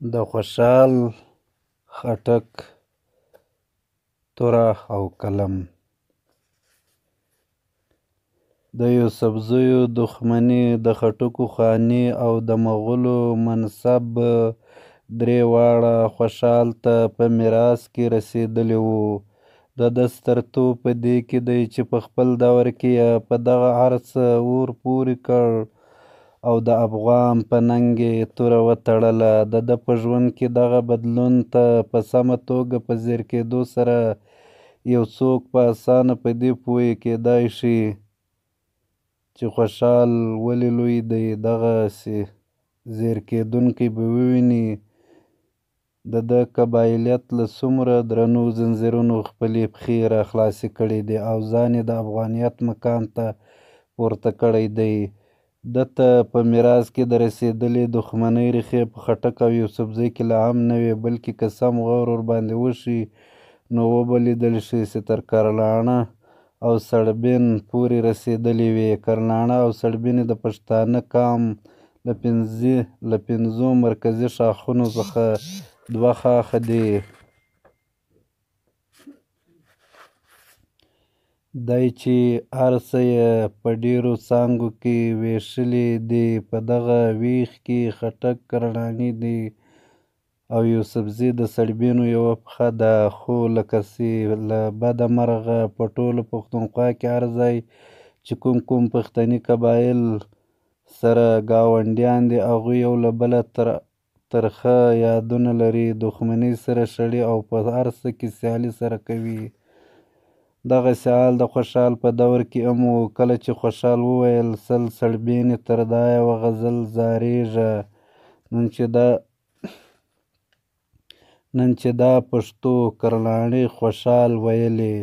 د خوشحال خټک توره او قلم. د یوسفزیو دښمني، د خټکو خاني او د مغولو منصب درې واړه خوشحال ته په میراث کې رسېدلي وو. د ده سترتوب په دې کې دی چې په خپل دور کې یې په دغه هر څه اور پورې کړ او د افغان په ننګ یې توره وتړله. د ده په ژوند کې دغه بدلون ته په سمه توګه په ځیر کېدو سره یو څوک په اسانه په دې پوه کېدای شي چې خوشحال ولې لوی دی. دغسې ځیر کېدونکی به وویني د ده قبایلیت له څومره درنو ځنځیرونو خپلې پښې را خلاصې کړې دي او ځان یې د افغانیت مقام ته پورته کړی دی. ده ته په میراث کې د رسېدلې دښمنۍ ریښې په خټک او یوسفزۍ کې لا هم نه وې، بلکې که سم غور ورباندې وشي نو وبه لیدل شي چې تر کرلاڼه او سړبن پورې رسېدلې وې. کرلاڼه او سړبني د پښتانه قام له پنځو مرکزي ښاخونو څخه دوه ښاخه دي. دی چې هر څه یې په ډېرو څانګو کې وېشلي دي. په دغه وېش کې خټک کرلاڼي دي او یوسفزي د سړبنو یوه پښه ده. خو لکه چې له بده مرغه په ټوله پښتونخوا کې هر ځای چې کوم کوم پښتني قبایل سره ګاونډیان دي، هغوی یو له بله ترخه یادونه لري، دښمني سره شړي او په هر څه کې سیالي سره کوي. دغسې حال د خوشحال په دور کې هم و. کله چې خوشحال وویل 100 سړبني تر دا یوه غزل ځارېږه، نن چې دا پښتو کرلاڼي خوشحال ویلې،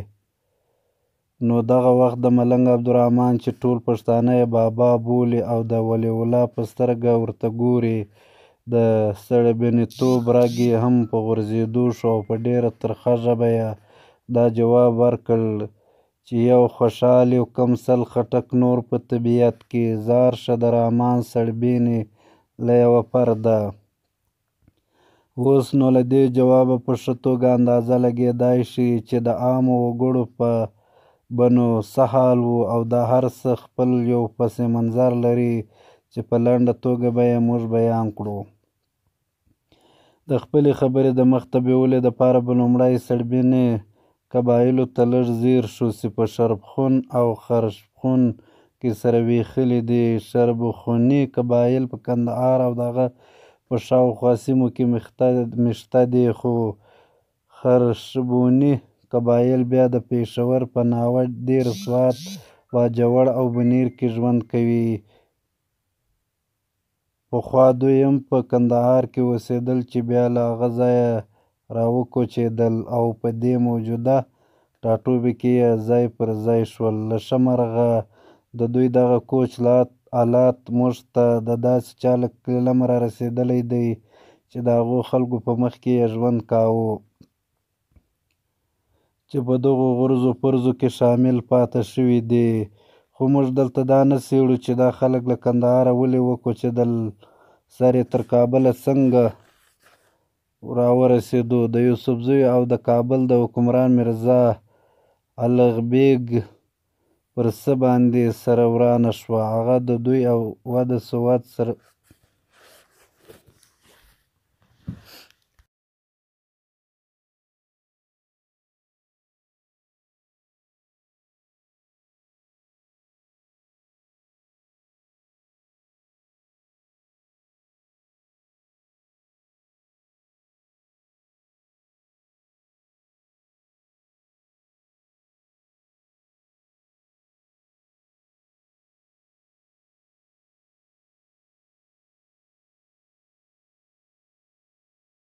نو دغه وخت د ملنګ عبدالرحمن چې ټول پښتانه یې بابا بولي او د ولي الله په سترګه ورته ګوري، د سړبنيتوب رګ یې هم په غورځېدو شو او په ډېره ترخه ژبه یې دا جواب ورکړ چې یو خوشحال یو کم 100 خټک نور په طبیعت کې ځار شه د رحمان سړبني له یوه فرده. اوس نو له دې جوابه په ښه توګه اندازه لګېدای شي چې د عامو وګړو به نو څه حال و او دا هر څه خپل یو پس منظر لري چې په لنډه توګه به یې موږ بیان کړو. د خپلې خبرې د مخته بیولو دپاره به لومړی سړبني قبایلو ته لږ ځیر شو چې په شربخون او خرشبخون کې سره وېښلي دي. شربخوني قبایل په کندهار او د هغه په شاوخوا سیمو کې مېشته دي، خو خرښبوني قبایل بیا د پېښور په ناوه دیر، سوات، باجوړ او بونیر کې ژوند کوي. پخوا دوی هم په کندهار کې اوسېدل چې بیا له هغه ځایه راوکوچېدل او په دې موجوده ټاټوبي کې یې ځای پر ځای شول. له ښه مرغه د دوی دغه کوچ حالات موږ ته د داسې چا له قلمه رارسېدلی دی چې د هغو خلکو په مخ کې یې ژوند کاوه چې په دغو غورځو پرځو کې شامل پاتې شوي دي. خو موږ دلته دا نه څېړو چې دا خلک له کندهاره ولې وکوچېدل، سر یې تر کابله څنګه راورسېدو. د یوسفزیو او د کابل د حکمران میرزا الغ بېګ پر څه باندې سره ورانه شوه. هغه د دوی او د سوات